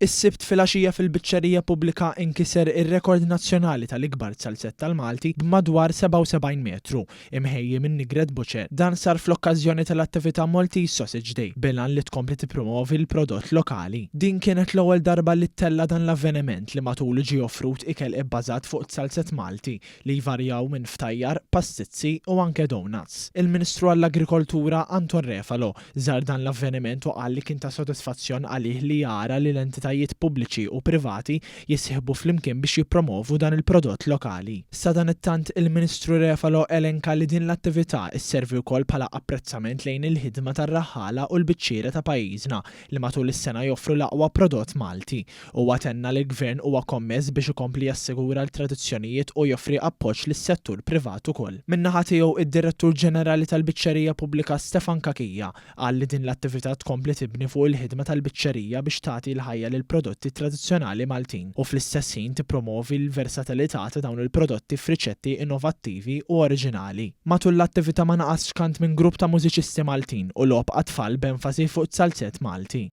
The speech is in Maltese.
Is-Sibt filgħaxija fil-Biċċerija Pubblika inkiser ir-rekord nazzjonali tal-ikbar zalzett tal-Malti b'madwar 77 metru, imħejji minn Nigret Butcher. Dan sar fl-okkażjoni tal-attività Maltese Sausage Day, bil-għan li tkompli tippromovi l-prodott lokali. Din kienet l-ewwel darba li ttella' dan l-avveniment li matulu ġie offrut ikel ibbażat fuq zalzett Malti li jvarjaw minn ftajjar, pastizzi u anke donuts. Il-Ministru għall-Agrikoltura Anton Refalo żar dan l-avveniment u qal li kien ta' sodisfazzjon għalih li jara li l-entitajiet pubbliċi u privati jissieħbu flimkien biex jippromovu dan il-prodott lokali. Sadanittant, il-Ministru Refalo elenka li din l-attività sservi wkoll bħala apprezzament lejn il-ħidma tar-raħħala u l-biċċiera ta' pajjiżna li matul is-sena joffru l-aqwa prodott Malti. Huwa tenna li l-Gvern huwa kommess biex ikompli jassigura l-tradizzjonijiet u joffri appoġġ lis-settur privat ukoll. Min-naħa tiegħu, id-Direttur Ġenerali tal-Biċċerija Pubblika Stefan Cachia qal li din l-attività tkompli tibni fuq il-ħidma tal-biċċerija biex tagħti l-ħajja lill-prodotti tradizzjonali Maltin u fl-istess ħin tippromovi l-versatilità ta' dawn il-prodotti f'riċetti innovattivi u oriġinali. Matul l-attività ma naqasx kant minn grupp ta' mużiċisti Maltin u logħob għat-tfal b'enfasi fuq z-zalzett Malti.